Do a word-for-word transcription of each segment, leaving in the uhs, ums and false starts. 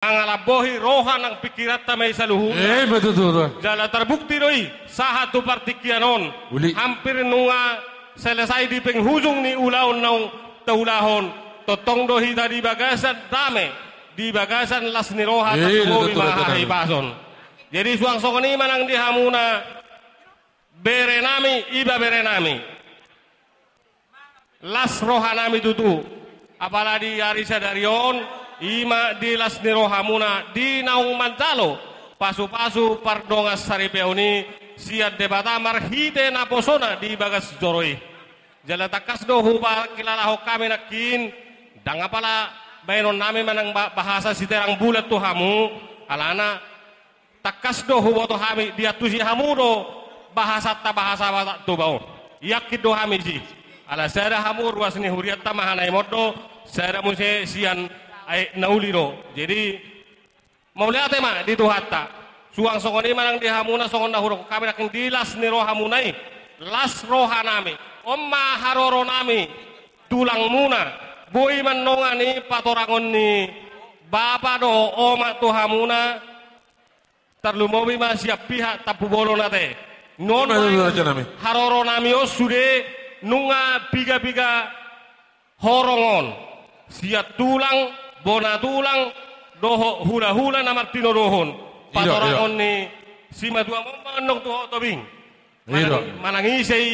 mangalambohi roha nang pingkiranta ma i saluhutna. Eh, betul, betul, betul. Jala tarbukti do i, sahat tu partingkian on. Uli. Hampir nunga selesai di penghujung ni ulaon naung taulahon. Tongtong do hita di bagasan dame, di bagasan las ni roha, eh, tarlumobi ma hahipason. Jadi suang songon i ma nang di hamuna, berenami, iba berenami. Las rohanami tutu. Apala di ari sadari on, i ma di las ni rohamuna, di naung manjalo pasupasu pardongansaripeon i sian Debata marhite naposona di bagas joro i. Jala tangkas do hupakilalahon hami nangkin, ndang apala baenonnami manang ba-, bahasa siterang bulan tu hamu, alana tangkas do huboto hami, diantusi hamu do bahasanta, bahasa Batak Toba on. Yakin do hami i. Ala sada hamu ruas ni hurianta ma hanaimon do, sada muse sian aek na uli do. Jadi, mauliate ma di Tuhanta. Suang songon i ma nang di hamuna, songon na hudok hami nangkin, di las ni rohamuna i. Las rohanami. On ma haroronami. Tulangmuna. Boi mandongani patorangon ni bapa dohot omak tu hamuna. Tarlumobi ma sian pihak Tampubolon ate. Nuaeng ma, rajanami, haroronami on sude nunga piga-piga horong on. Sian tulang, bona tulang, dohot hula-hula na martinodohon. Ido, ido. Patorangon ni simatuam on ma annon tu ho Tobing. Manang, manang ise i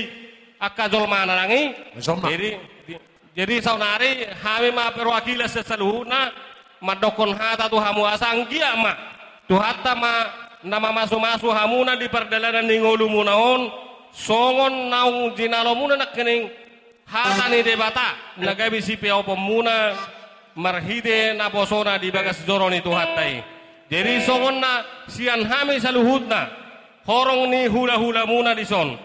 angka jolmana nang i. Jadi, di-, jadi saonari hami ma perwakilan sian saluhutna mandokkon hata tu hamu asa anggiat ma Tuhanta ma na mamasu-masu hamuna di pardalanan ni ngolumuna on, songon naung jinalomuna nangkining hata ni Debata na gabe sipeoponmuna marhite naposona di bagas joro ni Tuhanta i. Jadi songon na sian hami saluhutna, horong ni hula-hulamuna dison,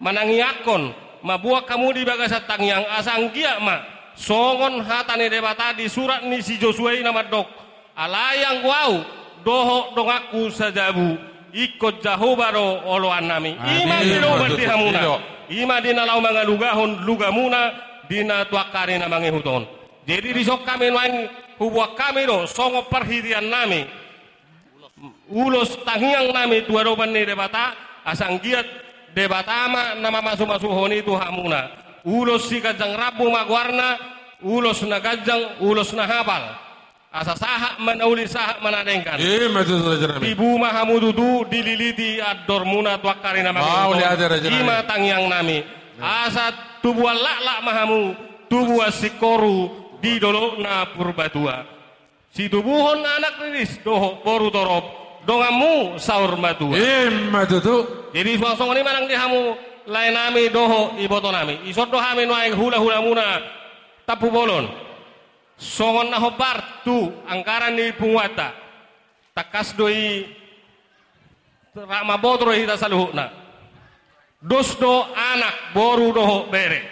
manangiangkon ma buat hamu di bagasan tangiang asa anggiat ma songon hata ni Debata di surat ni si Josua i na mandok, alai anggo ahu dohot donganku sajabu, ingkon Jahowa do oloannami. I ma, amin, di na umbahen di hamuna. I ma di na laho mangalugahon lugamuna di na tu angka ari na mangihut on. Jadi dison hami nuaeng huboan hami do songon parhiteannami ulos tangiangnami tu adopan ni Debata, asa anggiat Debata ma na mamasu-masuhon i tu hamuna. Ulos siganjang rambu ma goarna, ulos na ganjang, ulos na hapal. Asa sahat ma na uli, sahat ma na denggan. I ma tutu, rajanami. Tibu ma hamu tutu dililiti andormuna tu angka ari na mangihut on. Mauliate, rajanami. I ma tangiangnami. Asa tubuan laklak ma hamu, tubuan singkoru di dolok na Purbatua. Situbuhon anak riris dohot boru torop, donganmu saur matua. I ma tutu. Jadi suang songon i ma nang di hamu laenami dohot ibotonami. Dison do hami nuaeng hula-hulamuna Tampubolon. Songon na hombar tu anggaran ni punguanta. Tangkas do i, rap mamboto do hita saluhutna. Dos do anak, boru dohot bere.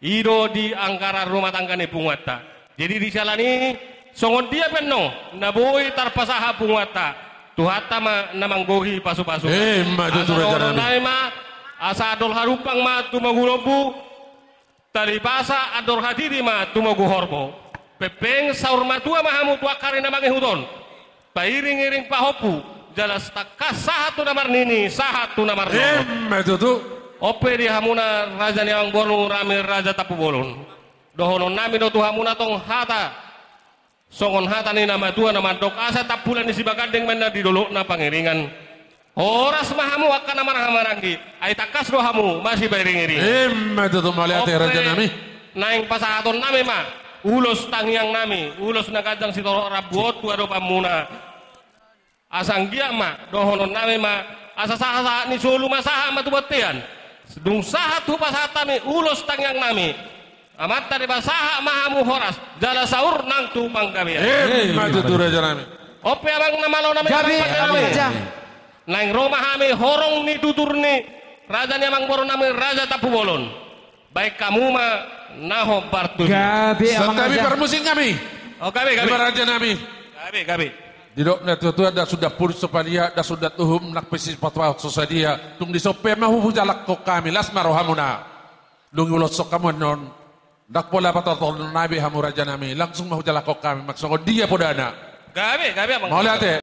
I do di anggaran rumah tangga ni punguanta. Jadi di siala ni i, songon dia pe annon na boi tarpasahat punguanta, Tuhanta ma na manggohi pasu-pasu. I ma tutu, rajanami. Asa dohononnami ma, asa andor harumpang ma tumogu lombu, tali pasa andor hatiti ma tumogu horbo. Pengpeng saur matua ma hamu tu angka ari na mangihut on. Pairing-iring pahompu, jala tangkas sahat tu na marnini, sahat tu na marnono. I ma tutu. On pe di hamuna raja ni amangboru nami Raja Tampubolon. Dohononnami do tu hamuna tong hata songon hata ni na matua na mandok, asa tampulan ni sibaganding ma inna di dolokna pangiringan. Horas ma hamu angka na marhahamaranggi, ai tangkas do hamu masipairing-iring. I ma tutu, mauliate, rajanami. Naeng pasahatonnami ma ulos tangiangnami, ulos na ganjang sitorop rambu on tu adopanmuna. Asa anggiat ma dohononnami ma, asa sahat-sahat ni solu ma sahat ma tu bontean. Dung sahat hupasahat hami ulos tangiangnami, Amanta Debata, sahat ma hamu horas jala saur nang tu panggabean. I ma tutu, rajanami. On pe amang na malonami, gabe, amang pandenami. Gabe, raja. Naeng ro ma hami horong ni tutur ni raja ni amangboru nami Raja Tampubolon. Baen hamu ma na hombar tusi. Gabe, amang raja. Santabi parmusik nami. O, gabe, gabe. Ima, rajanami. Gabe, gabe. Didok na tua-tua, das undat pudun so padia, das undat uhum nang pe sipatpahot so sadia. Tung dison pe ma hujalakhon hami, las ma rohamuna. Dung huloshon hamu annon, ndang pola patotonon nami be hamu, rajanami, langsung ma hujalakhon hami, manang songon dia podana. Gabe, gabe, Amang. Mauliate.